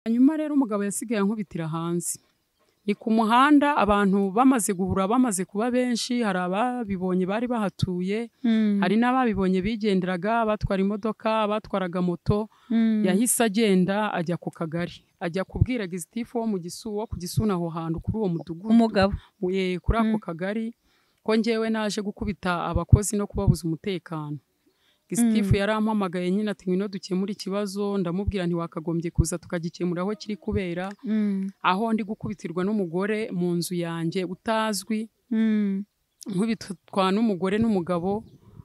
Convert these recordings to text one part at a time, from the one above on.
Hanyuma rero umugabo yasigaye ankubitira hanze. Ni ku muhanda, abantu bamaze guhura, bamaze kuba benshi, hari ababibonye bari bahatuye, hari n'ababibonye bigenderaga, batwara imodoka, batwaraga moto. Yahise agenda ajya ku kagari, ajya kubwira gitifu wo mu Gisu, wo ku Gisuna aho hantu kuri uwo mudugudu, umugabo kuri ako kagari, ko njyewe naje gukubita abakozi no kubabuza umutekano. Gitifu yarampamagaye nyine ati ngwino dukemure ikibazo, ndamubwira nti wakagombye kuza tukagikemura aho kiri kubera, aho ndi gukubitirwa n'umugore mu nzu yanjye utazwi, nkubitwa n'umugore n'umugabo,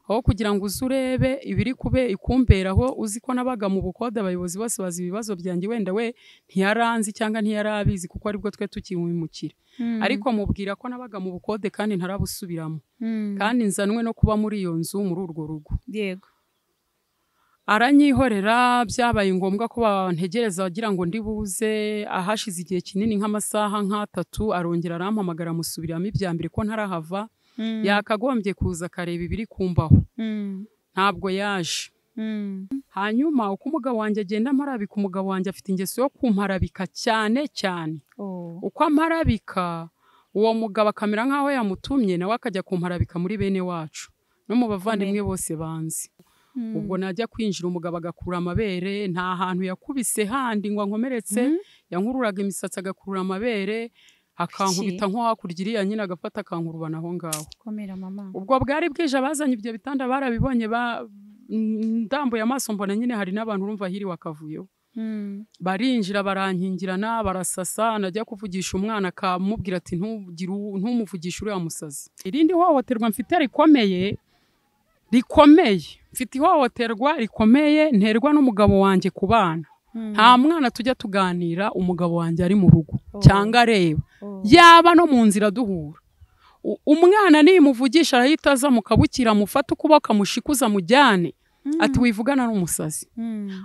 aho kugira ngo uze urebe ibiri kube ikumberaho, uzi ko nabaga mu bukode, abayobozi bose bazi ibibazo byanjye, wenda we ntiyaranzi cyangwa ntiyarabizi kuko aribwo twe tukimwimukira, ariko mubwira ko nabaga mu bukode kandi ntarabusubiramo, kandi nzanwe no kuba muri iyo nzu muri urwo rugo. Yego. Aranyihorera, byabaye ngombwa ko bantegereza agira ngo ndi buze. Ahashize igihe kinini nk'amasaha nk'atatu arongera arampamagara, amusubiramo ibya mbere ko ntarahava, yakagombye kuza akareba ibiri kumbaho, ntabwo yaje. Hanyuma uko umugabo wanjye agenda amparabika, umugabo wanjye afite ingeso yo kumparabika cyane cyane. Uko amparabika, uwo mugabo akamera nk'aho yamutumye, nawe akajya kumparabika muri bene wacu no mu bavandimwe bose banzi. Ubwo najya kwinjira umugabo agakura amabere, nta hantu yakubise handi ngo ankomeretse, yankururaga imisatsi agakurura amabere, akankubita nko hakurya iriya nyine, agafata akankurubana aho ngaho. Komera mama. Ubwo bwari bwije, abazanye ibyo bitanda barabibonye, ndambuye amaso mbona nyine hari n'abantu urumva hiriwe akavuyo. Barinjira barankingirana, barasasa, najya kuvugisha umwana akamubwira ati ntumuvugishe uriya musazi. Irindi hohoterwa mfite rikomeye, mfite ihohoterwa rikomeye nterwa n'umugabo wanjye ku bana. Nta mwana tujya tuganira umugabo wanjye ari mu rugo cyangwa areba, yaba no mu nzira duhura. Umwana nimuvugisha arahita aza mukabukira, mufata ukuboko amushikuza mujyane, ati wivugana n'umusazi.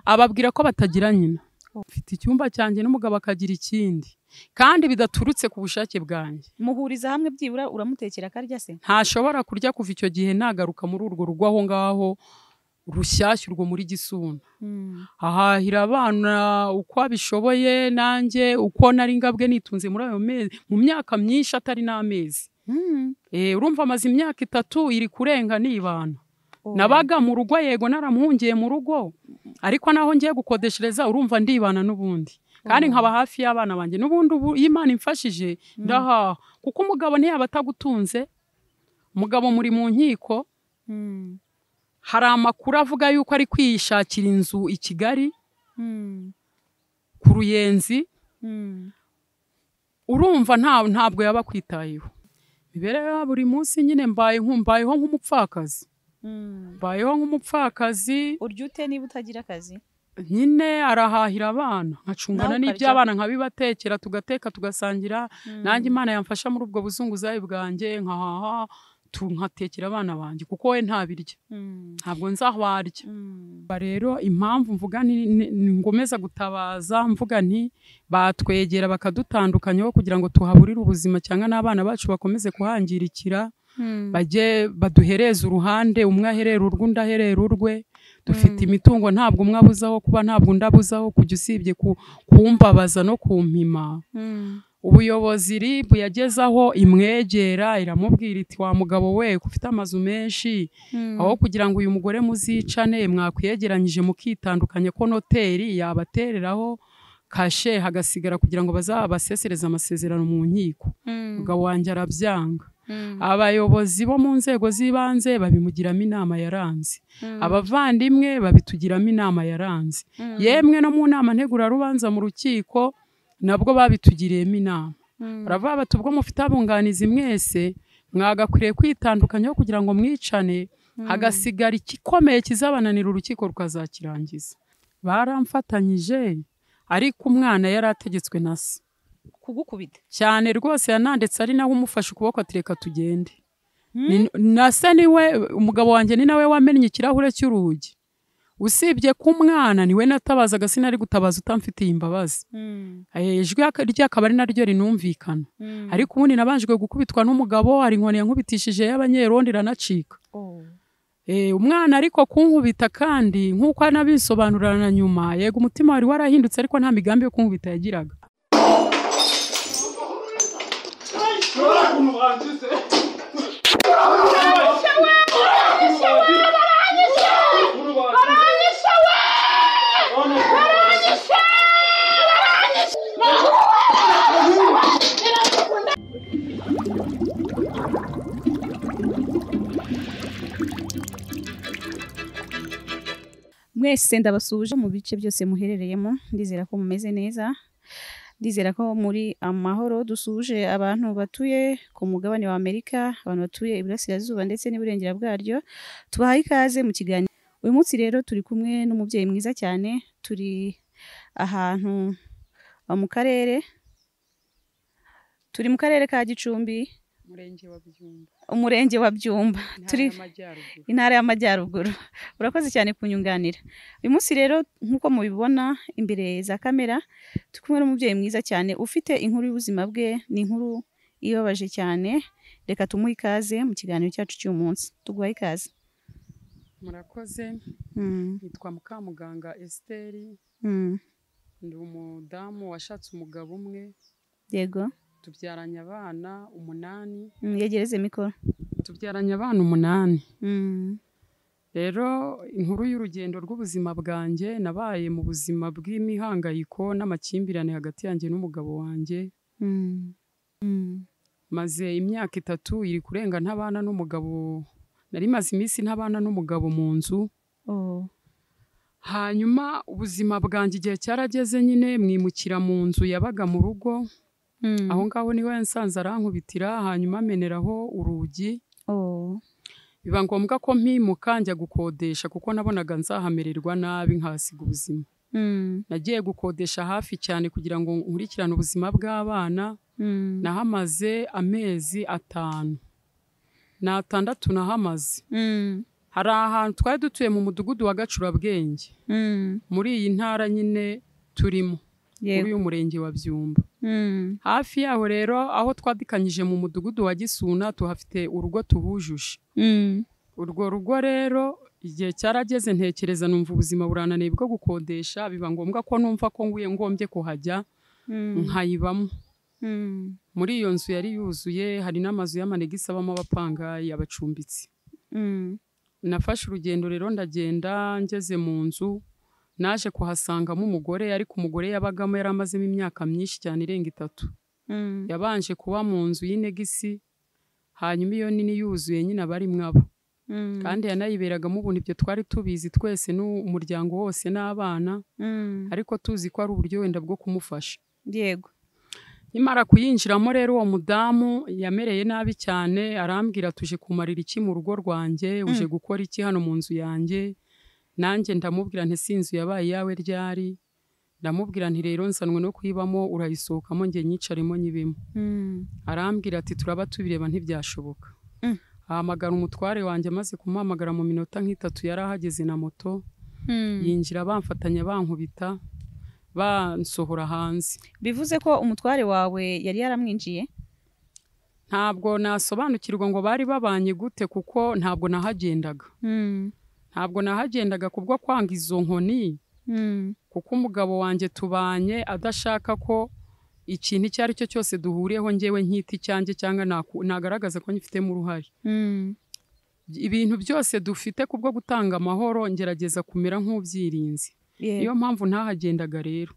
Ababwira ko batagira nyina. Mfite icyumba cyanjye n'umugabo akagira ikindi, kandi bidaturutse ku bushake bwanjye. Muhuriza hamwe byibura uramutekera akarya se? Ntashobora kurya kuva icyo gihe nagaruka muri urwo rugo aho ngaho rushyashya urwo muri Gisuna. Ahahira abana uko abishoboye, nanjye uko nari ngabwe nitunze muri ayo mezi, mu myaka myinshi atari n'amezi. Urumva amaze imyaka 3 iri kurenga nibana. Nabaga mu rugo, yego naramuhungiye mu rugo, ariko naho ngiye gukodeshereza urumva ndibana n'ubundi, kandi nkaba hafi y'abana banjye n'ubundi. Ubu Imana imfashije ndahaha, kuko umugabo ntiyaba atagutunze. Umugabo muri mu nkiko, hari amakuru avuga yuko ari kwishakira inzu i Kigali ku Ruyenzi. Urumva ntabwo yaba kwitayeho. Imibereho ya buri munsi nyine mbayeho nk'umupfakazi. Mbayeho nk'umupfakazi. Urya ute niba utagira akazi? Nyine arahahira abana, nkacungana n'iby'abana nkabibatekera, tugateka tugasangira. Nanjye Imana yamfasha muri ubwo buzunguzayi bwanjye nkahaha, nkatekera abana banjye, kuko we ntabirya, ntabwo nzi aho arya. Rero impamvu mvuga ngomeza gutabaza, mvuga nti batwegera bakadutandukanya kugira ngo tuhaburire ubuzima cyangwa n'abana bacu bakomeze kuhangirikira, bajye baduhereza uruhande, umwe aherera urwe undi aherera urwe. Dufite imitungo, ntabwo umwe abuzaho kuba, ntabwo undi abuzaho kujya, usibye kumbabaza no kumpima. Ubuyobozi RIB yagezaho imwegera iramubwira iti wa mugabo we ufite amazu menshi, aho kugira ngo uyu mugore muzicane mwakwiyegeranyije mukitandukanya, ko noteri yabatereraho kashe hagasigara kugira ngo bazabasesereze amasezerano mu nkiko. Umugabo wanjye arabyanga. Abayobozi bo mu nzego z'ibanze babimugiramo inama yaranze, abavandimwe babitugiramo inama yaranze, yemwe no mu nama ntegurarubanza mu rukiko nabwo babitugiriyemo inama. Baravuga bati ubwo mufite abunganizi mwese mwagakwiriye kwitandukanya kugira ngo mwicane, hagasigara igikomeye kizabananira urukiko rukazakirangiza. Baramfatanyije, ariko umwana yari ategetswe na se kugukubita cyane rwose, yanandetse ari nawe umufashe ukuboko ati reka tugende. Na se niwe, umugabo wanjye ni nawe wamennye ikirahure cy'urugi. Usibye ko umwana niwe natabazaga, sinari gutabaza utamfitiye imbabazi. Ijwi rye akaba ari naryo rinumvikana. Ariko ubundi nabanjwe gukubitwa n'umugabo, hari inkoni yankubitishije y'abanyerondo iranacika. Umwana ariko kunkubita kandi nkuko anabisobanurana nyuma, yego umutima wari warahindutse ariko nta migambi yo kunkubita yagiraga. Mwese ndabasuje mu bice byose muherereyemo, ndizera ko mumeze neza, ndizera ko muri amahoro. Dusuje abantu batuye ku mugabane wa Amerika, abantu batuye iburasirazuba ndetse n'iburengera bwaryo, tubahaye ikaze mu kiganiro. Uyu munsi rero turi kumwe n'umubyeyi mwiza cyane, turi ahantu mu karere, turi mu karere ka Gicumbi, umurenge wa Byumba, turi intara y'Amajyaruguru. Urakoze cyane kunyunganira. Uyu munsi rero nkuko mubibona imbere za kamera, turi kumwe n'umubyeyi mwiza cyane ufite inkuru y'ubuzima bwe, ni inkuru ibabaje cyane. Reka tumuhe ikaze mu kiganiro cyacu cy'uyu munsi. Tuguhaye ikaze. Murakoze. Nitwa Mukamuganga Esther. Ndi umudamu washatse umugabo umwe. Yego. Tubyaranye abana 8. Yegereze mikoro. Tubyaranye abana 8. Rero inkuru y'urugendo rw'ubuzima bwanjye, nabaye mu buzima bw'imihangayiko n'amakimbirane hagati yanjye n'umugabo wanjye. Maze imyaka 3 iri kurenga ntabana n'umugabo, nari maze iminsi ntabana n'umugabo mu nzu. Hanyuma ubuzima bwanjye igihe cyarageze nyine mwimukira mu nzu yabaga mu rugo. Aho ngaho niho yansanze arankubitira, hanyuma ameneraho urugi. Biba ngombwa ko mpimuka njya gukodesha kuko nabonaga nzahamererwa nabi nkahasiga ubuzima. Nagiye gukodesha hafi cyane kugira ngo nkurikirane ubuzima bw'abana. Nahamaze amezi 5 na 6 nahamaze. Hari ahantu twari dutuye mu mudugudu wa Gacurabwenge, muri iyi ntara nyine turimo, muri uyu murenge wa Byumba. Hafi yaho rero aho twadikanyije mu mudugudu wa Gisuna, tuhafite urugo tuhujuje. Urwo rugo rero igihe cyarageze ntekereza numva ubuzima burananiye bwo gukodesha, biba ngombwa ko numva ko nguye ngombye kuhajya nkayibamo. Muri iyo nzu yari yuzuye, hari n'amazu y'amanegisi abamo abapangayi, abacumbitsi. Nafashe urugendo rero ndagenda, ngeze mu nzu naje kuhasangamo umugore, ariko umugore yabagamo yari amazemo imyaka myinshi cyane irenga 3. Yabanje kuba mu nzu y'inegisi, hanyuma iyo nini yuzuye nyine abari mwabo. Kandi yanayiberagamo ubuntu, ibyo twari tubizi twese n'umuryango wose n'abana, ariko tuzi ko ari uburyo wenda bwo kumufasha. Yego. Nimara kuyinjiramo rero uwo mudamu yamereye nabi cyane, arambwira tuje kumarira iki mu rugo rwanjye, uje gukora iki hano mu nzu yanjye? Nanjye ndamubwira nti si inzu yabaye iyawe ryari? Ndamubwira nti rero nsanwe no kuyibamo, urayisohokamo njye nyicaremo nyibemo. Arambwira ati turaba tubireba ntibyashoboka. Ahamagara umutware wanjye, amaze kumuhamagara mu minota nk'itatu yari ahageze na moto, yinjira bamfatanya bankubita bansohora hanze. Bivuze ko umutware wawe yari yaramwinjiye? Ntabwo nasobanukirwa ngo bari babanye gute kuko ntabwo nahagendaga. Ntabwo nahagendaga kubwo kwanga izo nkoni, kuko umugabo wanjye tubanye adashaka ko ikintu icyo ari cyo cyose duhuriyeho njyewe nkiti cyanjye cyangwa nagaragaza ko ngifitemo uruhare. Ibintu byose dufite kubwo gutanga amahoro ngerageza kumera nk'ubyirinzi. Niyo mpamvu ntahagendaga rero.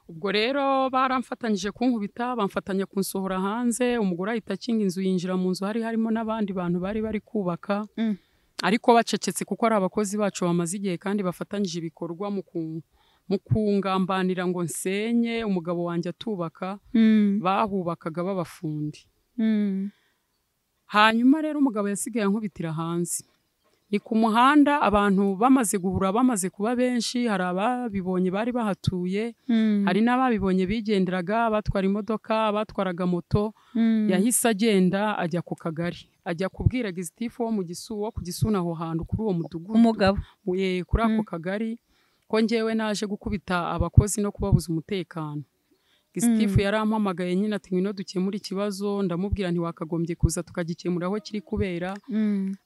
Ubwo rero baramfatanyije kunkubita, bamfatanya kunsohora hanze, umugore ahita akinga inzu yinjira mu nzu, hari harimo n'abandi bantu bari bari kubaka. Ariko bacecetse kuko ari abakozi bacu bamaze igihe kandi bafatanyije ibikorwa mu kungambanira ngo nsenye umugabo wanjye atubaka, bahubakaga babafundi. Hanyuma rero umugabo yasigaye ankubitira hanze. Ni ku muhanda, abantu bamaze guhura, bamaze kuba benshi, hari ababibonye bari bahatuye, hari n'ababibonye bigenderaga, batwara imodoka, batwaraga moto. Yahise agenda ajya ku kagari, ajya kubwira gitifu wo mu Gisuwo, ku Gisuna aho hantu kuri uwo mudugudu, umugabo kuri ako kagari, ko njyewe naje gukubita abakozi no kubabuza umutekano. Gitifu yarampamagaye nyine ati ngwino dukemure ikibazo, ndamubwira nti wakagombye kuza tukagikemura aho kiri kubera,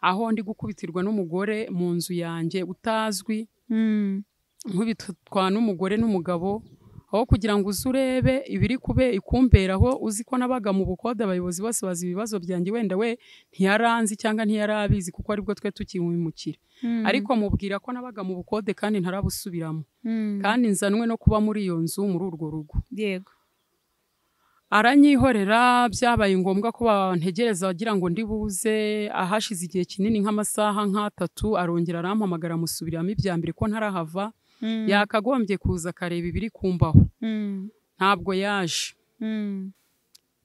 aho ndi gukubitirwa n'umugore mu nzu yanjye utazwi, nkubitwa n'umugore n'umugabo, aho kugira ngo uze urebe ibiri kube ikumberaho, uzi ko nabaga mu bukode, abayobozi bose bazi ibibazo byanjye, wenda we ntiyaranzi cyangwa ntiyarabizi kuko aribwo twe tukimwimukira, ariko mubwira ko nabaga mu bukode kandi ntarabusubiramo, kandi nzanwe no kuba muri iyo nzu muri urwo rugo. Yego. Aranyihorera, byabaye ngombwa ko bantegereza wagira ngo ndi buze, ahashize igihe kinini nk'amasaha nk'atatu arongera arampamagara amusubiramo ibya mbere ko ntarahava, yakagombye kuza akareba ibiri kumbaho, ntabwo yaje.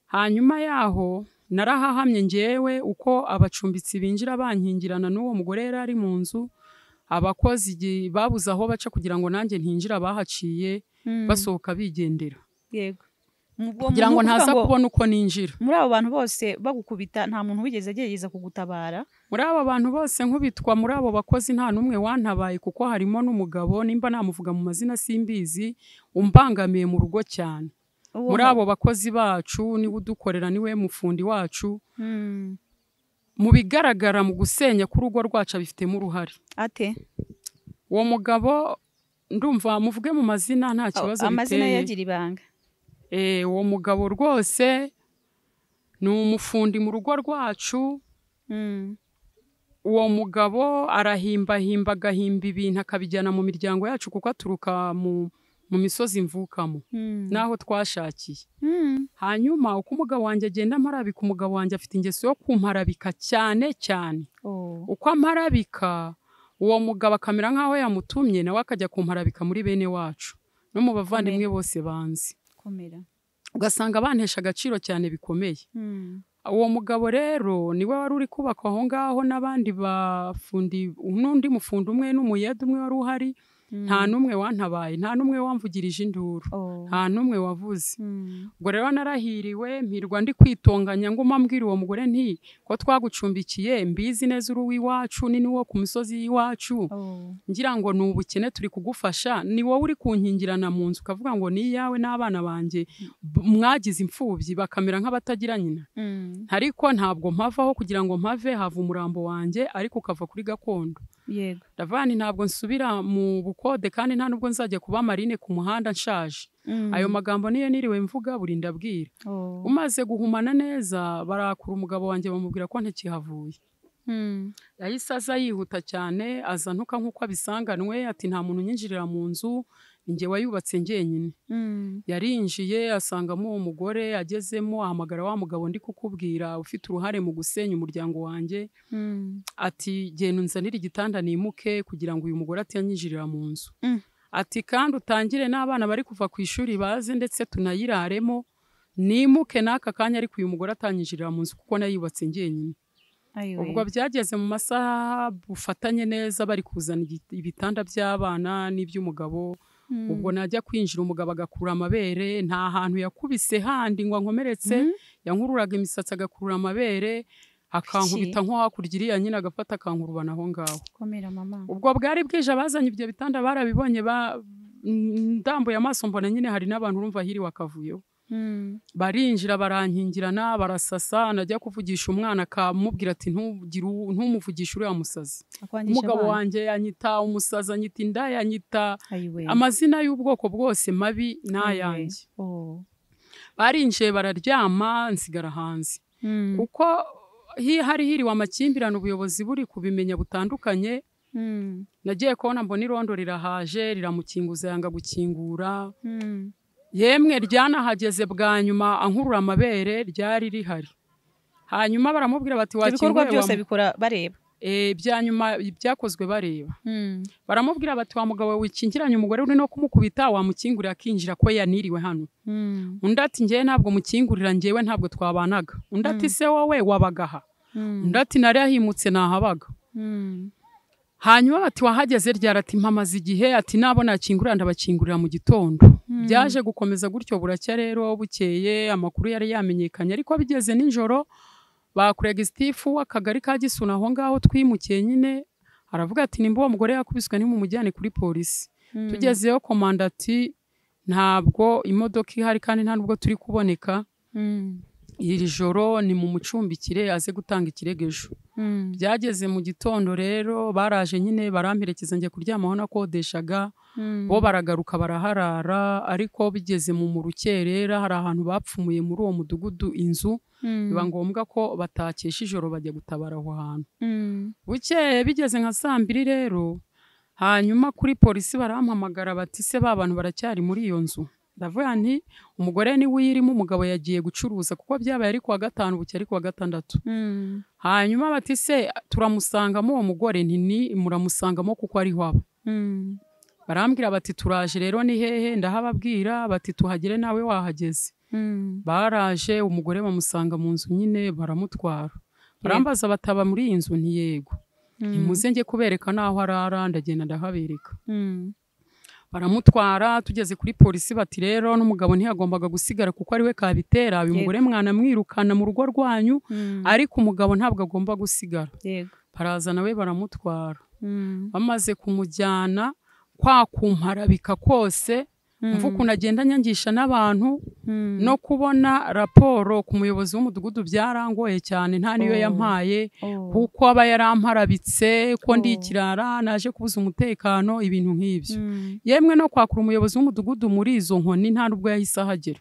Hanyuma yaho narahahamye ngewe uko abacumbitsi binjira bankingirana n'uwo mugore yari ari mu nzu, abakozi babuze aho baca kugira ngo nanjye ntinjira, bahaciye basohoka bigendera. Yego. Kugira ngo ntaza kubona uko ninjira. Muri abo bantu bose bagukubita nta muntu wigeze agerageza kugutabara? Muri abo bantu bose nkubitwa, muri abo bakozi nta n'umwe wantabaye, kuko harimo n'umugabo nimba namuvuga mu mazina simbizi, umbangamiye mu rugo cyane. Muri abo bakozi bacu niwe udukorera, niwe mufundi wacu. Mu bigaragara mu gusenya k'urugo rwacu abifitemo uruhare. Ate? Uwo mugabo ndumva muvuge mu mazina nta kibazo biteye. Amazina yagira ibanga. Uwo mugabo rwose ni umufundi mu rugo rwacu. Uwo mugabo arahimbahimba agahimba ibintu akabijyana mu miryango yacu, kuko aturuka mu misozi mvukamo naho twashakiye. Hanyuma uko umugabo wanjye agenda amparabika, umugabo wanjye afite ingeso yo kumparabika cyane cyane. Uko amparabika uwo mugabo akamera nkaho yamutumye, nawe akajya kumparabika muri bene wacu no mu bavandimwe bose banzi. Ugasanga bantesha agaciro cyane bikomeye. Uwo mugabo rero niwe wari uri kubaka aho ngaho n'abandi bafundi, n'undi mufundi umwe n'umuyede umwe wari uhari, nta n'umwe wantabaye, nta n'umwe wamvugirije induru, nta n'umwe wavuze. Ubwo rero narahiriwe, mpirwa ndi kwitonganya ngo mbwira uwo mugore nti ko twagucumbikiye mbizi neza uri uw'iwacu ni n'uwo ku misozi y'iwacu, ngira ngo ni ubukene turi kugufasha, ni wowe uri kunkingirana mu nzu ukavuga ngo ni iyawe n'abana banjye mwagize imfubyi bakamera nk'abatagira nyina, ariko ntabwo mpavaho kugira ngo mpave, hava umurambo wanjye ariko ukava kuri gakondo. Yego. Ndavuga nti ntabwo nsubira mu bukode kandi nta nubwo nzajya kuba marine ku muhanda nshaje. Ayo magambo niyo niriwe mvuga buri ndabwira. Umaze guhumana neza barakura umugabo wanjye bamubwira ko ntakihavuye. Yahise aza yihuta cyane, aza ntuka nk'uko abisanganwe, ati nta muntu unyinjirira mu nzu, njye wayubatse njyenyine. Yarinjiye asangamo uwo mugore, agezemo ahamagara wa mugabo ndi kukubwira ufite uruhare mu gusenya umuryango wanjye, ati genda unzanire igitanda nimuke kugira ngo uyu mugore atanyinjirira mu nzu. Ati kandi utangire n'abana bari kuva ku ishuri baze ndetse tunayiraremo, nimuke n'aka kanya ariko uyu mugore atanyinjirira mu nzu kuko nayubatse njyenyine. Ubwo byageze mu masaha bufatanye neza bari kuzana ibitanda by'abana n'iby'umugabo. Ubwo najya kwinjira umugabo agakura amabere, nta hantu yakubise handi ngo ankomeretse, yankururaga imisatsi agakurura amabere, akankubita nko hakurya iriya nyine agafata akankurubana aho ngaho. Komera mama. Ubwo bwari bwije abazanye ibyo bitanda barabibonye, ndambuye amaso mbona nyine hari n'abantu urumva hiri wakavuyeho. Barinjira barankingirana barasasa, najya kuvugisha umwana akamubwira ati ntumuvugishe uriya musazi. Umugabo wanjye yanyita umusazi, anyita inda, yanyita amazina y'ubwoko bwose mabi n'ayanjye. Barinjiye bararyama nsigara hanze, kuko hari hiriwe amakimbirane ubuyobozi buri kubimenya butandukanye. Nagiye kubona mbona irondo rirahaje riramukinguza yanga gukingura. Yemwe ryanahageze bwa nyuma ankurura amabere ryari rihari. Hanyuma baramubwira bati wakinguye. Ibikorwa byose bikora bareba. Bya nyuma byakozwe bareba. Baramubwira bati wa mugabo wikingiranye umugore uri no kumukubita wamukingurira akinjira ko yaniriwe hano. Undi ati ngewe ntabwo mukingurira, ngewe ntabwo twabanaga. Undi ati se wowe wabagaha. Undi ati nari yahimutse nahabaga. Hanyuma bati wahageze ryari? Ati mpamaze igihe, ati nabo nakingurira ndabakingurira mu gitondo. Byaje gukomeza gutyo buracya rero bukeye amakuru yari yamenyekanye, ariko bigeze nijoro bakurega Gitifu w'akagari ka Gisuna aho ngaho twimukiye nyine, aravuga ati nimba uwo mugore yakubiswe nimumujyane kuri polisi. Tugezeyo komanda ati Ntabwo imodoka ihari kandi nta nubwo turi kuboneka. Iri joro ni mu mucumbikire aze gutanga ikirego ejo. Byageze mu gitondo rero baraje nyine baramperekeza njya kuryama aho nakodeshaga, bo baragaruka baraharara, ariko bigeze mu rukerera hari ahantu bapfumuye muri uwo mudugudu inzu, biba ngombwa ko batakesha ijoro bajya gutabara aho hantu. Bukeye bigeze nka saa mbiri rero, hanyuma kuri polisi barampamagara bati se ba bantu baracyari muri iyo nzu. Ndavuga nti umugore niwe uyirimo, umugabo yagiye gucuruza kuko byabaye ari kuwa gatanu bucye ari kuwa gatandatu. Hanyuma bati se turamusangamo uwo mugore, nti ni muramusangamo kuko ariho aba. Barambwira bati turaje rero ni hehe, ndahababwira bati tuhagere nawe wahageze. Baraje umugore bamusanga mu nzu nyine baramutwara. Barambaza bataba muri iyi nzu, nti yego. Ntimuze njye kubereka naho arara, ndagenda ndahabereka. Baramutwara tugeze kuri polisi bati rero n'umugabo ntiyagombaga gusigara kuko ari we kabitera, uyu mugore mwana mwirukana mu rugo rwanyu, ariko umugabo ntabwo agomba gusigara. Baraza nawe baramutwara. Bamaze kumujyana kwa kumparabika kose, mvuka ukuntu agenda anyangisha n'abantu, no kubona raporo ku muyobozi w'umudugudu byarangoye cyane, nta niyo yampaye, kuko aba yaramparabitse ko ndi ikirara naje kubuza umutekano, ibintu nk'ibyo. Yemwe no kwakura umuyobozi w'umudugudu muri izo nkoni nta nubwo yahise ahagera.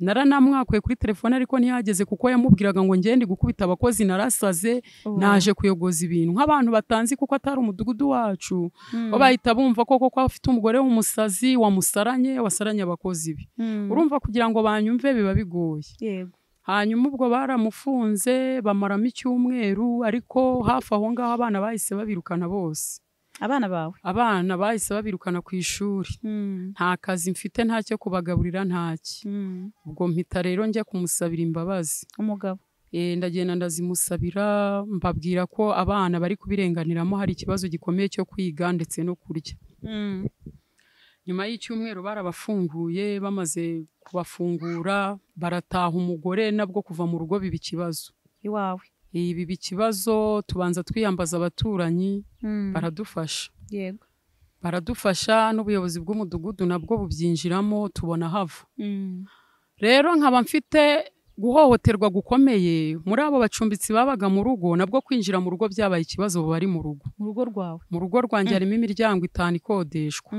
Naranamwakuye kuri telefone ariko ntihageze kuko yamubwiraga ngo ngende gukubita abakozi narasaze, naje kuyogoza ibintu nk'abantu batanzi kuko atari umudugudu wacu, bo bahita bumva koko ko afite umugore w'umusazi wamusaranye, wasaranye abakozi be. Urumva kugira ngo banyumve biba bigoye. Yego. Hanyuma ubwo baramufunze bamaramo icyumweru, ariko hafi aho ngaho abana bahise babirukana bose. Abana bawe? Abana bahise babirukana ku ishuri. Nta kazi mfite, ntacyo kubagaburira, ntaki. Ubwo mpita rero njya kumusabira imbabazi. Umugabo? Ndagenda ndazimusabira, mbabwira ko abana bari kubirenganiramo, hari ikibazo gikomeye cyo kwiga ndetse no kurya. Nyuma y'icyumweru barabafunguye, bamaze kubafungura barataha, umugore nabwo kuva mu rugo biba ikibazo. Iwawe? Ibi bikibazo tubanza twiyambaza abaturanyi, baradufasha. Yego. Baradufasha n'ubuyobozi bw'umudugudu nabwo bubyinjiramo, tubona hava. Rero nkaba mfite guhohoterwa gukomeye muri abo bacumbitsi babaga mu rugo, nabwo kwinjira mu rugo byabaye ikibazo, bari mu rugo. Mu rugo rwawe? Mu rugo rwanjye harimo imiryango 5 ikodeshwa.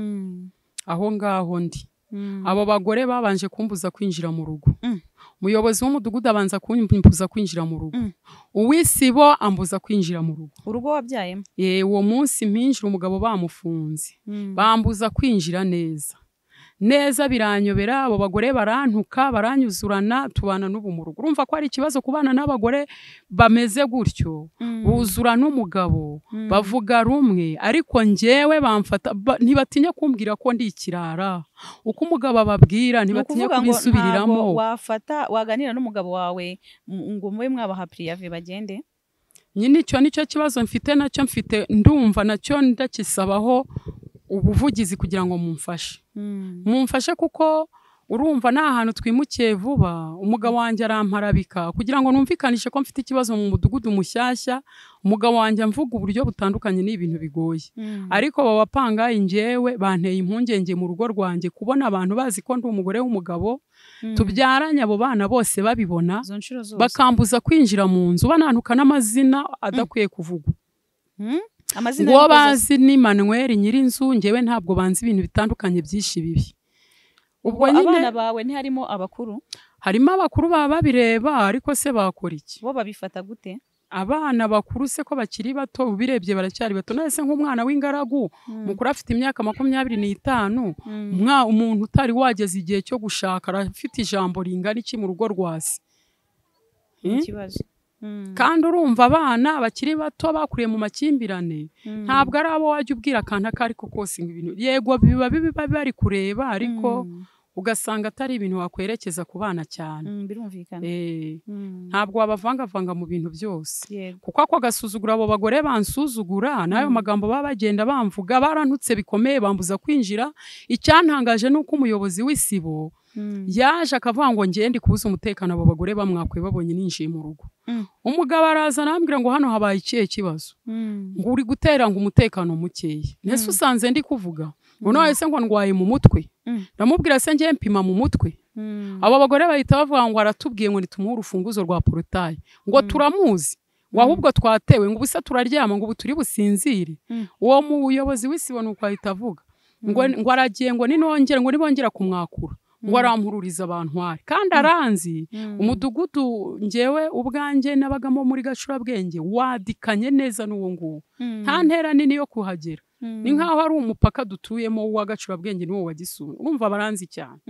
Aho ngaho ndi. Abo bagore babanje kumbuza kwinjira mu rugo. Umuyobozi w'umudugudu abanza kumbuza kwinjira mu rugo. Uwisibo ambuza kwinjira mu rugo. Urugo wabyayemo? Uwo munsi mpinjira umugabo bamufunze. Bambuza kwinjira neza. Neza biranyobera, abo bagore barantuka, baranyuzurana, tubana n'ubu mu rugo. Urumva ko ari ikibazo kubana n'abagore bameze gutyo, buzura n'umugabo, bavuga rumwe, ariko njyewe bamfata ntibatinya kumbwira ko ndi ikirara. Uko umugabo ababwira ntibatinya kubisubiriramo. Wafata waganira n'umugabo wawe ngo mube mwabaha priave bagende? Nyine icyo nicyo kibazo mfite nacyo, mfite ndumva nacyo ndakisabaho ubuvugizi kugira ngo mumfashe. Mumfashe kuko urumva nta hantu twimukiye vuba, umugabo wanjye aramparabika kugira ngo numvikanishe ko mfite ikibazo mu mudugudu mushyashya, umugabo wanjye amvuga uburyo butandukanye n'ibintu bigoye. Ariko baba ingewe banteye impungenge mu rugo rwanjye kubona abantu bazi ko ndi umugore w'umugabo, tubyaranye abo bana bose babibona, bakambuza kwinjira mu nzu, banantuka n'amazina adakwiye kuvugwa. Ngo bazi ni Manuel nyirinzu, ngewe ntabwo banzi ibintu bitandukanye byinshi bibi. Ubwo abana bawe ntiharimo abakuru? Harimo abakuru baba babireba, ariko se bakora iki? Bo babifata gute? Abana bakuru se ko bakiri bato, ubirebye baracyari bato. Nahise nk'umwana w'ingaragu mukuru afite imyaka 25, umuntu utari wageze igihe cyo gushaka arafite ijambo ringana iki mu rugo rwase? Ikibazo. Kandi urumva abana bakiri bato bakuriye mu makimbirane, ntabwo ari abo wajya ubwira akantu ako ariko kose ngo ibintu yego biba biba bari kureba, ariko ugasanga atari ibintu wakwerekeza ku bana cyane. Birumvikana. Ntabwo wabavangavanga mu bintu byose. Kuko ako gasuzugura abo bagore bansuzugura, n'ayo magambo baba bagenda bamvuga, barantutse bikomeye bambuza kwinjira. Icyantangaje nuko umuyobozi w'isibo yaje akavuga ngo ngende kubuza umutekano abo bagore bamwakwe babonye ninjiye mu rugo. Umugabo araza arambwira ngo hano habaye ikihe kibazo, ngo uri gutera ngo umutekano mukeye. Nese usanze ndi kuvuga Ngo none se ngo ndwaye mu mutwe? Ndamubwira se ngiye mpima mu mutwe? Abo bagore bahita bavuga ngo aratubwiye ngo nitumuhe urufunguzo rwa porotaye, ngo turamuzi, ngo ahubwo twatewe, ngo ubusa turaryama, ngo ubu turi businzire. Uwo muyobozi w'isibo nuko ahita avuga ngo aragiye, ngo ninongera, ngo nibongera kumwakura, ngo arampururiza abantu kandi aranzi. Umudugudu ngewe ubwanjye nabagamo muri Gacurabwenge wadikanye neza n'uwo nguwo, nta ntera nini yo kuhagera, ni nkaho ari umupaka dutuyemo wa Gacurabwenge n'uwo wa Gisuna. Urumva baranzi cyane.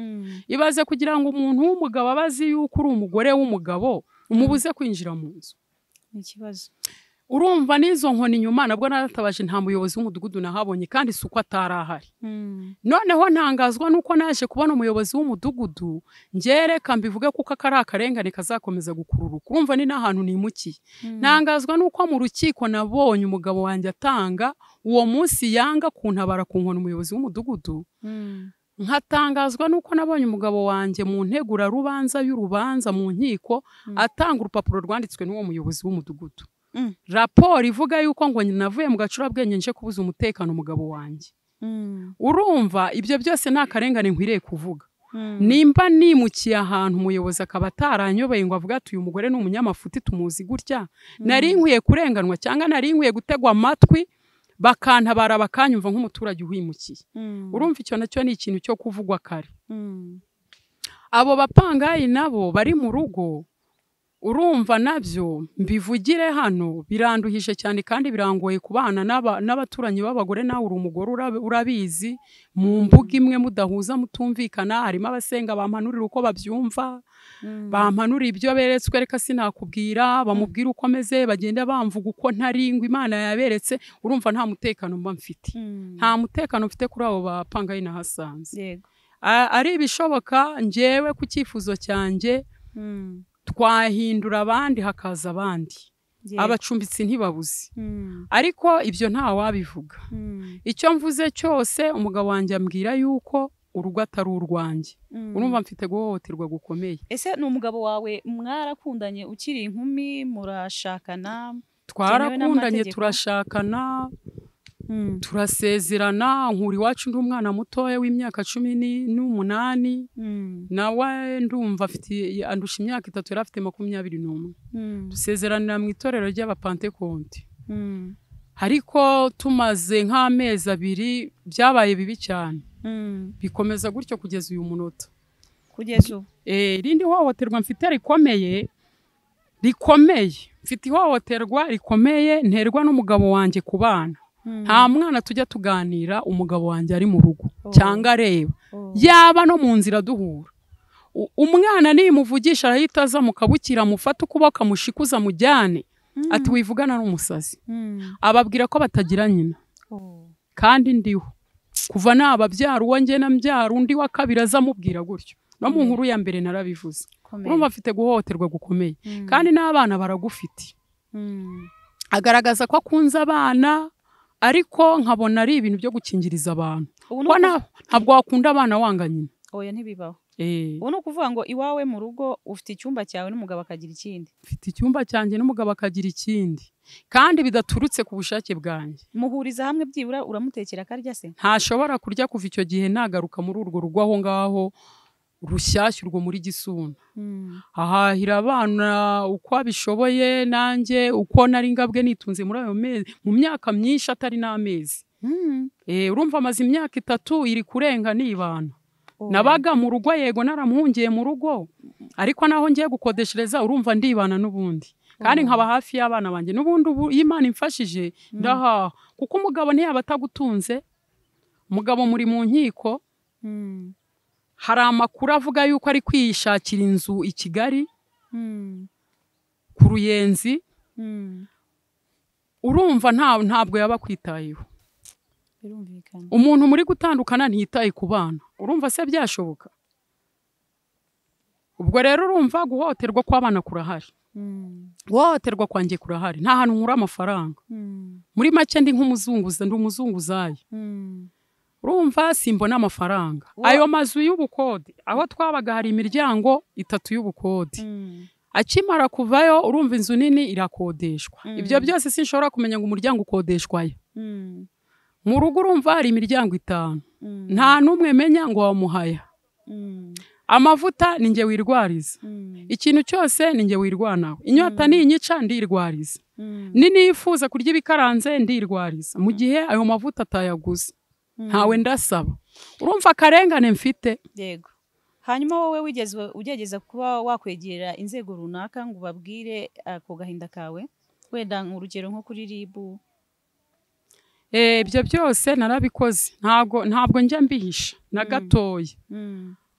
Ibaze kugira ngo umuntu w'umugabo abazi yuko uri umugore w'umugabo umubuze kwinjira mu nzu, ni ikibazo. Urumva n'izo nkoni nyuma nabwo naratabaje, nta muyobozi w'umudugudu nahabonye, kandi si uko atari ahari. Noneho ntangazwa nuko naje kubona umuyobozi w'umudugudu. Ngereka mbivuge kuko aka ari akarengane kazakomeza gukururuka. Urumva ni n'ahantu nimukiye. Ntangazwa nuko mu rukiko nabonye umugabo wanjye atanga uwo munsi yanga kuntabara ku nkoni umuyobozi w'umudugudu. Nkatangazwa nuko nabonye umugabo wanjye mu ntegurarubanza y'urubanza mu nkiko atanga urupapuro rwanditswe n'uwo muyobozi w'umudugudu, raporo ivuga yuko ngo navuye mu Gacurabwenge nje kubuza umutekano umugabo wanjye. Urumva ibyo byose ni akarengane nkwiriye kuvuga. Nimba nimukiye ahantu umuyobozi akaba ataranyobeye ngo avuge ati uyu mugore ni umunyamafuti tumuzi gutya, nari nkwiye kurenganwa cyangwa nari nkwiye gutegwa amatwi bakantabara bakanyumva nk'umuturage uhimukiye. Urumva icyo nacyo ni ikintu cyo kuvugwa kare. Abo bapangayi nabo bari mu rugo, urumva nabyo mbivugire hano, biranduhije cyane kandi birangoye kubana n'abaturanyi b'abagore. Nawe uri umugore urabizi, mu mbuga imwe mudahuza mutumvikana, harimo abasenga bampanurira uko babyumva, bampanurira ibyo beretswe, reka sinakubwira, bamubwira uko ameze, bagenda bamvuga uko ntari ngo Imana yaberetse. Urumva nta mutekano mba mfite, nta mutekano mfite kuri abo bapangayi nahasanze. Ari ibishoboka njyewe ku cyifuzo cyanjye twahindura abandi hakaza abandi, abacumbitsi ntibabuze, ariko ibyo nta wabivuga. Icyo mvuze cyose umugabo wanjye ambwira yuko urugo atari urwanjye. Urumva mfite guhohoterwa gukomeye. Ese ni umugabo wawe mwarakundanye ukiri inkumi, murashakana? Twarakundanye, turashakana, turasezerana. Nkuri iwacu ndi umwana mutoya w'imyaka 18, nawe ndumva afite andusha imyaka 3, yari afite 21. Dusezeranira mu itorero ry'Abapantekonti, ariko tumaze nk'amezi 2 byabaye bibi cyane, bikomeza gutyo kugeza uyu munota. Kugeza ubu irindi hohoterwa mfite rikomeye, mfite ihohoterwa rikomeye nterwa n'umugabo wanjye ku bana. Nta mwana tujya tuganira umugabo wanjye ari mu rugo cyangwa areba, yaba no mu nzira duhura. Umwana nimuvugisha arahita aza mukabukira, mufata ukuboko amushikuza mujyane, ati wivugana n'umusazi. Ababwira ko batagira nyina kandi ndiho. Kuva nababyara uwo njye nambyara undi wa kabiri azamubwira gutyo. No mu nkuru ya mbere narabivuze. Urumva afite guhohoterwa gukomeye, kandi n'abana baragufite. Agaragaza ko akunze abana, ariko nkabona ari ibintu byo gukingiriza abantu. Ntabwo wakunda abana wanga nyina. Oya ntibibaho. Ubu ni ukuvuga ngo iwawe mu rugo ufite icyumba cyawe n'umugabo akagira ikindi. Mfite icyumba cyanjye n'umugabo akagira ikindi, kandi bidaturutse ku bushake bwanjye. Muhuriza hamwe byibura uramutekera akarya se? Ntashobora kurya kuva icyo gihe nagaruka muri urwo rugo aho ngaho rushyashya urwo muri Gisuna. Ahahira abana uko abishoboye, nanjye uko nari ngabwe nitunze muri ayo mezi, mu myaka myinshi atari n'amezi. Urumva amaze imyaka 3 iri kurenga nibana. Nabaga mu rugo, yego naramuhungiye mu rugo, ariko naho ngiye gukodeshereza urumva ndibana n'ubundi, kandi nkaba hafi y'abana banjye n'ubundi. Ubu Imana imfashije ndahaha, kuko umugabo ntiyaba atagutunze. Umugabo muri mu nkiko, hari amakuru avuga yuko ari kwishakira inzu i Kigali ku Ruyenzi. Urumva ntabwo yaba kwitayeho. Umuntu muri gutandukana ntiyitaye ku bana, urumva se byashoboka? Ubwo rero urumva guhohoterwa kw'abana kurahari, guhohoterwa kwanjye kurahari. Nta hantu nkura amafaranga. Muri make ndi nk'umuzunguza, ndi umuzunguzayi. Urumva simbona amafaranga. Ayo mazu y'ubukode aho twabaga hari imiryango 3 y'ubukode. Akimara kuvayo urumva inzu nini irakodeshwa. Ibyo byose sinshobora kumenya ngo umuryango ukodeshwayo. Mu rugo urumva hari imiryango 5. Nta n'umwe menya ngo wamuhaya. Amavuta ni njye wirwariza. Ikintu cyose ni njye wirwanaho. Inyota ninyica ndirwariza. Ninifuza kurya ibikaranze ndirwariza. Mu gihe ayo mavuta atayaguze ntawe ndasaba. Urumva akarengane mfite. Yego. Hanyuma wowe wigeze ugerageza kuba wakwegera inzego runaka ngo ubabwire ako gahinda kawe, wenda urugero nko kuri RIB? Ibyo byose narabikoze, ntabwo njya mbihisha na gatoya.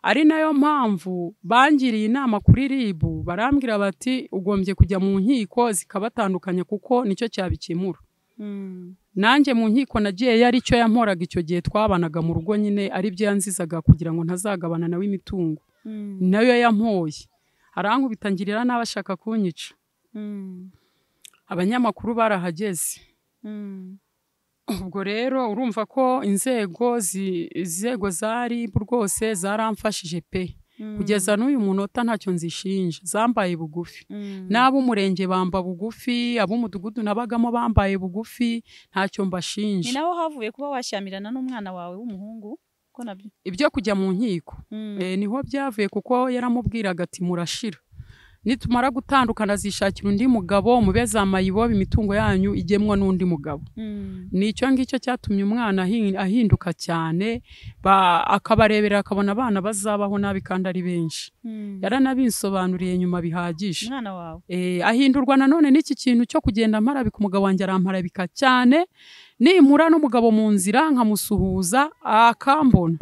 Ari nayo mpamvu bangiriye inama kuri RIB, barambwira bati ugombye kujya mu nkiko zikabatandukanya kuko nicyo cyabikemura. Nanjye mu nkiko nagiye yari cyo yamporaga icyo gihe twabanaga mu rugo nyine, ari byo yanzizaga kugira ngo ntazagabana nawe imitungo. Nayo yampoye arankubita ngirira n'abashaka kunyica. Abanyamakuru barahageze. Ubwo rero urumva ko inzego za RIB rwose zaramfashije pe. Kugeza n'uyu munota ntacyo nzishinja, zambaye bugufi. N'ab'umurenge bamba bugufi, ab'umudugudu nabagamo bambaye bugufi, ntacyo mbashinja. Ni naho havuye kuba washyamirana n'umwana wawe w'umuhungu ko nabyo ibyo kujya mu nkiko. Niho byavuye kuko yaramubwiraga ati murashira, nitumara gutandukana zishakira undi mugabo, mube za mayibobo, imitungo yanyu igemwa n'undi mugabo. Nicyo ngicyo cyatumye umwana ahinduka cyane, akabarebera akabona abana bazabaho nabi kandi ari benshi. Yaranabinsobanuriye nyuma bihagije. Umwana wawe ahindurwa nanone n'iki kintu cyo kugenda mparabika umugabo wanjye, aramparabika cyane. Nimpura n'umugabo mu nzira nkamusuhuza akambona,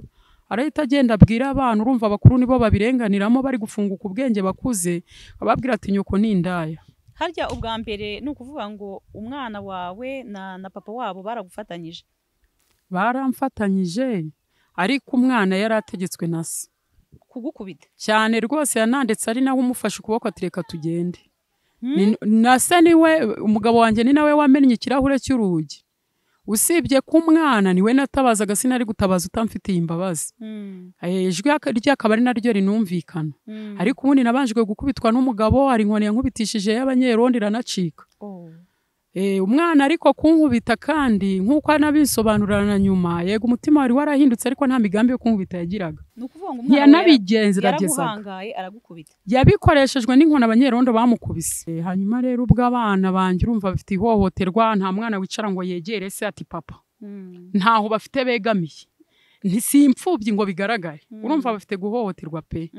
arahita agenda abwira abantu. Urumva abakuru nibo babirenganiramo, bari gufunguka ubwenge bakuze, ababwira ati nyoko ni indaya. Harya ubwa mbere ni ukuvuga ngo umwana wawe na papa wabo baragufatanyije? Baramfatanyije, ariko umwana yari ategetswe na se kugukubita cyane rwose. Yanandetse ari nawe umufashe ukuboko ati reka tugende. Na se niwe, umugabo wanjye ni nawe wamennye ikirahure cy'urugi. Usibye ko umwana niwe natabazaga, sinari gutabaza utamfitiye imbabazi. Ijwi rye akaba ari naryo rinumvikana. Ariko ubundi nabanjwe gukubitwa n'umugabo, hari inkoni yankubitishije y'abanyerondo iranacika. Umwana ariko kunkubita kandi nk'uko anabisobanurana nyuma, yego umutima wari warahindutse ariko nta migambi yo kunkubita yagiraga. Ntiyanabigenzagezaga, yabikoreshejwe n'inkoni abanyerondo bamukubise. Hanyuma rero ubwo abana banjye urumva bafite ihohoterwa, nta mwana wicara ngo yegere se ati papa, ntaho bafite begamiye, si imfubyi ngo bigaragare. Urumva bafite guhohoterwa pe.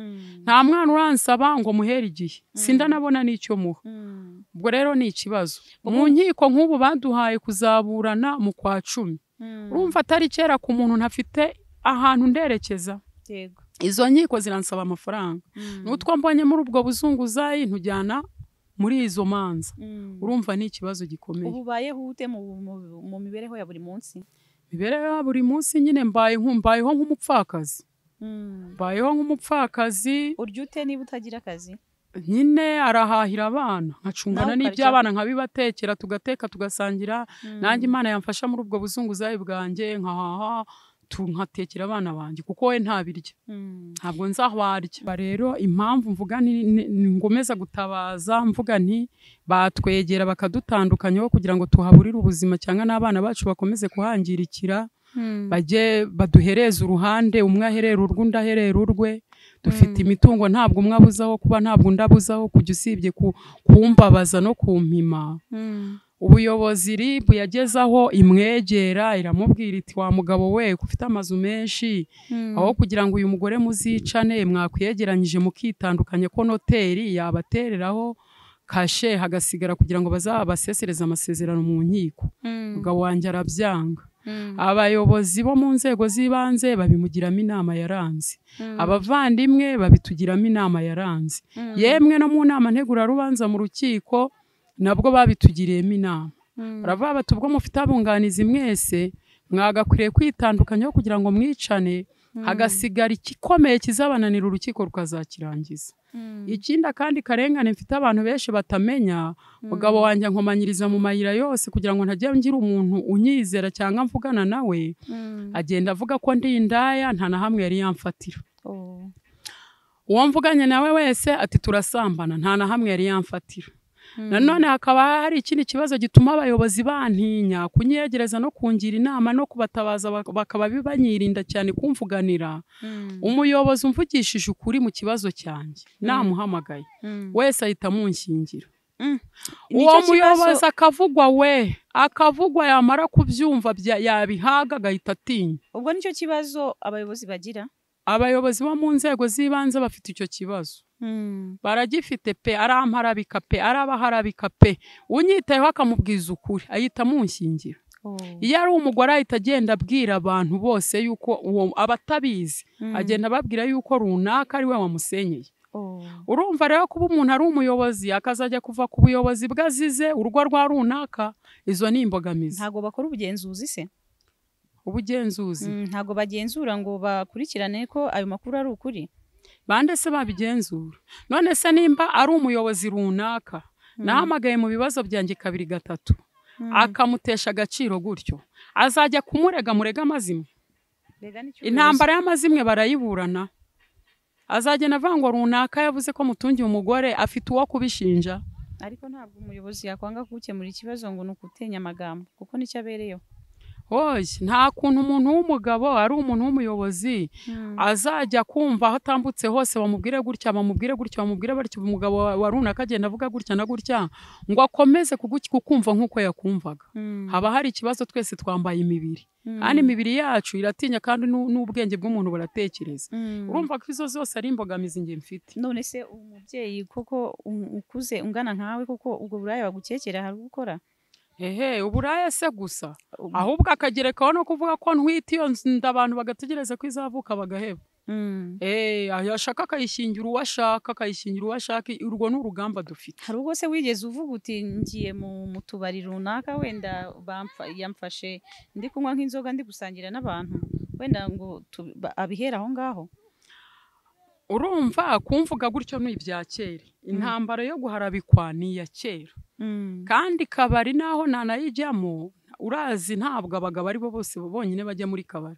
Nta mwana uransaba ngo muhere igihe, sindanabona n'icyo muha. Ubwo rero ni ikibazo. Mu nkiko nk'ubu baduhaye kuzaburana mu kwa 10. Urumva atari kera ku muntu ntafite ahantu nderekeza. Izo nkiko ziransaba amafaranga. N'utwo mbonye muri ubwo buzunguzayi ntujyana muri izo manza. Urumva ni ikibazo gikomeye. Ubu ubayeho ute mu mibereho ya buri munsi? Mibereho ya buri munsi nyine mbayeho nk'umupfakazi. Mbayeho nk'umupfakazi. Urya ute niba utagira akazi? Nyine arahahira abana, nkacungana n'iby'abana nkabibatekera, tugateka tugasangira. Nanjye Imana yamfasha muri ubwo buzunguzayi bwanjye nkahaha, nkatekera abana banjye kuko we ntabirya. Ntabwo nzaho arya. Rero impamvu mvuga ngomeza gutabaza mvuga nti batwegera bakadutandukanya kugira ngo tuhaburire ubuzima cyangwa n'abana bacu bakomeze kuhangirikira, bajye baduhereza uruhande, umwe aherera urwe undi aherera urwe. Dufite imitungo, ntabwo umwe abuzaho kuba, ntabwo undi abuzaho kujya, usibye kumbabaza no kumpima. Ubuyobozi RIB yagezaho imwegera iramubwira iti wa mugabo we ufite amazu menshi, aho kugira ngo uyu mugore muzicane mwakwiyegeranyije mukitandukanye ko noteri yabatereraho kashe hagasigara kugira ngo bazabasesereze amasezerano mu nkiko. Umugabo wanjye arabyanga. Abayobozi bo mu nzego z'ibanze babimugiramo inama yaranze. Abavandimwe babitugiramo inama yaranze. Yemwe no mu nama ntegurarubanza mu rukiko nabwo babitugiriyemo inama. Baravuga bati ubwo mufite abunganizi mwese mwagakwiriye kwitandukanya kugira ngo mwicane, hagasigara igikomeye kizabananira urukiko rukazakirangiza. Ikindi kandi karengane mfite abantu benshi batamenya, mugabo wanjye nkomanyiriza mu mayira yose kugira ngo ntajya ngira umuntu unyizera cyangwa mvugana nawe, agenda avuga ko ndi indaya, nta na hamwe yari yamfatira. Uwo mvuganye nawe wese ati turasambana, nta na hamwe yari yamfatira. Nanone hakaba hari ikindi kibazo gituma abayobozi bantinya kunyegereza no kungira inama no kubatabaza, bakaba banyirinda cyane kumvuganira. Umuyobozi umvugishije ukuri mu kibazo cyanjye namuhamagaye wese ahita amunshingira. Uwo muyobozi akavugwa we akavugwa, yamara kubyumva yabihaga agahita atinya. Ubwo nicyo kibazo abayobozi bagira. Abayobozi bo mu nzego z'ibanze bafite icyo kibazo. Baragifite pe, aramparabika pe, arabaharabika pe. Unyitayeho akamubwiza ukuri ahita amunshingira. Iyo ari umugore ahita agenda abwira abantu bose yuko uwo abatabizi agenda ababwira yuko runaka ari we wamusenyeye. Urumva rero kuba umuntu ari umuyobozi akazajya kuva ku buyobozi bwazize urugo rwa runaka, izo ni imbogamizi. Ntago bakora ubugenzuzi se? Ubugenzuzi ntago bagenzura ngo bakurikirane ko ayo makuru ari ukuri. Bande se babigenzura? None se nimba ari umuyobozi runaka nahamagaye mu bibazo byanjye 2 3 akamutesha agaciro gutyo, azajya kumurega murega amazimwe. Intambara y'amazimwe barayiburana. Azagenda avuga ngo runaka yavuze ko mutungiye umugore, afite uwo kubishinja. Ariko ntabwo umuyobozi yakwanga gukemura ikibazo ngo nukutenya amagambo, kuko nicyo abereyeho. Oye, nta kuntu umuntu w'umugabo ari umuntu w'umuyobozi azajya kumva aho atambutse hose bamubwire gutya, bamubwire gutya, bamubwire batyo, umugabo wa runaka agenda avuga gutya na gutya ngo akomeze kukumva nk'uko yakumvaga. Haba hari ikibazo, twese twambaye imibiri kandi imibiri yacu iratinya, kandi n'ubwenge bw'umuntu buratekereza. Urumva ko izo zose ari imbogamizi nge mfite. None se umubyeyi koko ukuze ungana nkawe koko ubwo buraya bagukekera hari gukora? Ehe, uburaya se gusa, ahubwo akagerekaho no kuvuga ko ntwite iyo nda abantu bagategereza ko izavuka bagaheba. Yashaka akayishingira uwo ashaka, akayishingira uwo ashaka. Urwo ni urugamba dufite. Hari ubwo se wigeze uvuga uti ngiye mu tubari runaka, wenda yamfashe ndi kunywa nk'inzoga ndi gusangira n'abantu, wenda ngo abihera aho ngaho? Urumva kumvuga gutyo ni ibya kera. Intambara yo guharabikwa ni iya kera. Kandi kabari naho nanayijyamo, urazi ntabwo abagabo ari bo bose bonyine bajya muri kabari.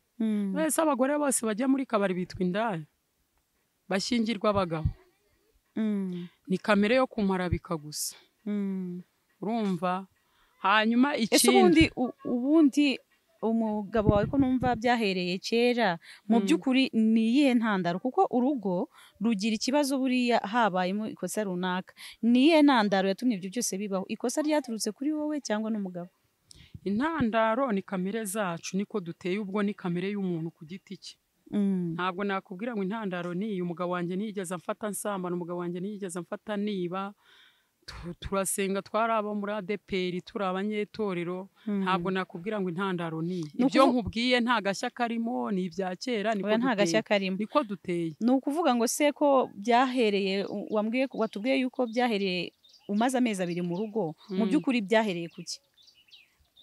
Wese abagore bose bajya muri kabari bitwa indaya, bashyingirwa abagabo. Ni kamere yo kumparabika gusa. Urumva? Hanyuma ikindi, ubundi umugabo wawe ko numva byahereye kera, mu by'ukuri ni iyihe ntandaro? Kuko urugo rugira ikibazo buriya habayemo ikosa runaka. Ni iyihe ntandaro yatumye ibyo byose bibaho? Ikosa ryaturutse kuri wowe cyangwa n'umugabo? Intandaro ni kamere zacu, niko duteye, ubwo ni kamere y'umuntu ku giti cye. Ntabwo nakubwira ngo intandaro ni iyi. Umugabo wanjye ntiyigeze amfata nsambana, umugabo wanjye ntiyigeze amfata niba. Turasenga, twari abo muri ADPR, turi abanyetorero. Ntabwo nakubwira ngo intandaro ni ibyo nkubwiye, nta gashya karimo, ni ibya kera, niko duteye. Ni ukuvuga ngo se ko byahereye, wambwiye watubwiye yuko byahereye umaze amezi 2 mu rugo, mu by'ukuri byahereye kuki?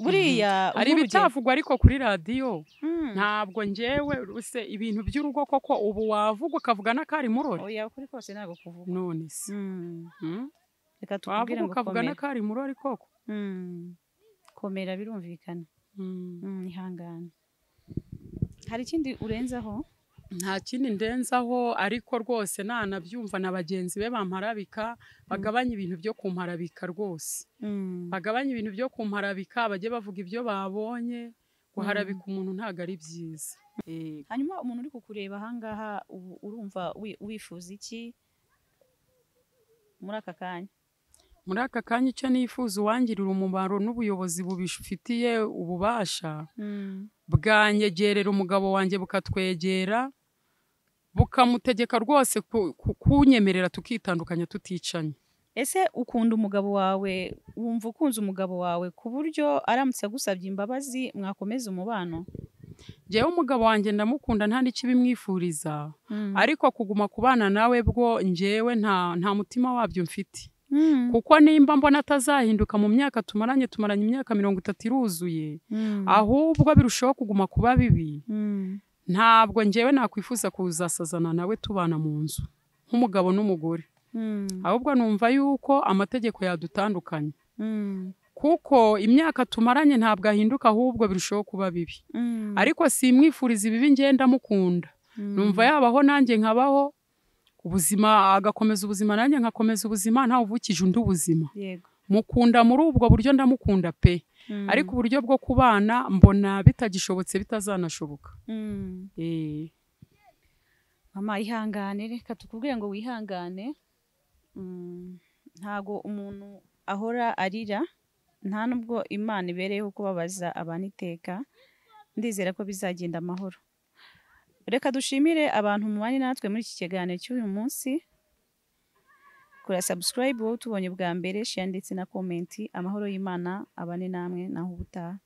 Buriya ari ibitavugwa ariko kuri radiyo. Ntabwo njyewe se ibintu by'urugo koko ubu wavuga ukavuga n'akari murore? Oya, kuri kose ntabwo kuvuga. None se reka tukubwire ngo komera. N'akari murori koko. Komera birumvikana. Ihangane. Hari ikindi urenzaho? Nta kindi ndenzaho, ariko rwose nanabyumva na bagenzi be bamparabika, bagabanye ibintu byo kumparabika rwose. Bagabanye ibintu byo kumparabika, bajye bavuga ibyo babonye. Guharabika umuntu ntago ari byiza. Hanyuma umuntu uri kukureba ahangaha urumva wifuza iki muri aka kanya? Muri aka kanya icyo nifuza, uwangirira umumaro n'ubuyobozi bubifitiye ububasha, bwanyegerera umugabo wanjye, bukatwegera, bukamutegeka rwose kunyemerera tukitandukanya tuticanye. Ese ukunda umugabo wawe, wumva ukunze umugabo wawe ku buryo aramutse agusabye imbabazi mwakomeza umubano? Njyewe umugabo wanjye ndamukunda, nta n'ikibimwifuriza, ariko kuguma kubana nawe bwo njyewe nta mutima wabyo mfite. Kuko nimba mbona atazahinduka mu myaka tumaranye imyaka 30 iruzuye, ahubwo birushaho kuguma kuba bibi. Ntabwo njyewe nakwifuza kuzasazana nawe tubana mu nzu nk'umugabo n'umugore. Ahubwo numva yuko amategeko yadutandukanye. Kuko imyaka tumaranye ntabwo ahinduka, ahubwo birushaho kuba bibi. Ariko simwifuriza ibibi, ngenda mukunda. Numva yabaho nanjye nkabaho, ubuzima agakomeza ubuzima nanjye nkakomeza ubuzima, ntawe uvukije undi ubuzima. Mukunda muri ubwo buryo, ndamukunda pe, ariko uburyo bwo kubana mbona bitagishobotse, bitazanashoboka. Mama, ihangane, reka tukubwire ngo wihangane. Ntago umuntu ahora arira, nta nubwo Imana ibereyeho kubabaza abantu iteka. Ndizera ko bizagenda amahoro. Reka dushimire abantu mubanye natwe muri iki kiganiro cy'uyu munsi. Kora subscribe wowe utubonye bwa mbere, share ndetse na comment. Amahoro y'Imana abane namwe, naho ubutaha.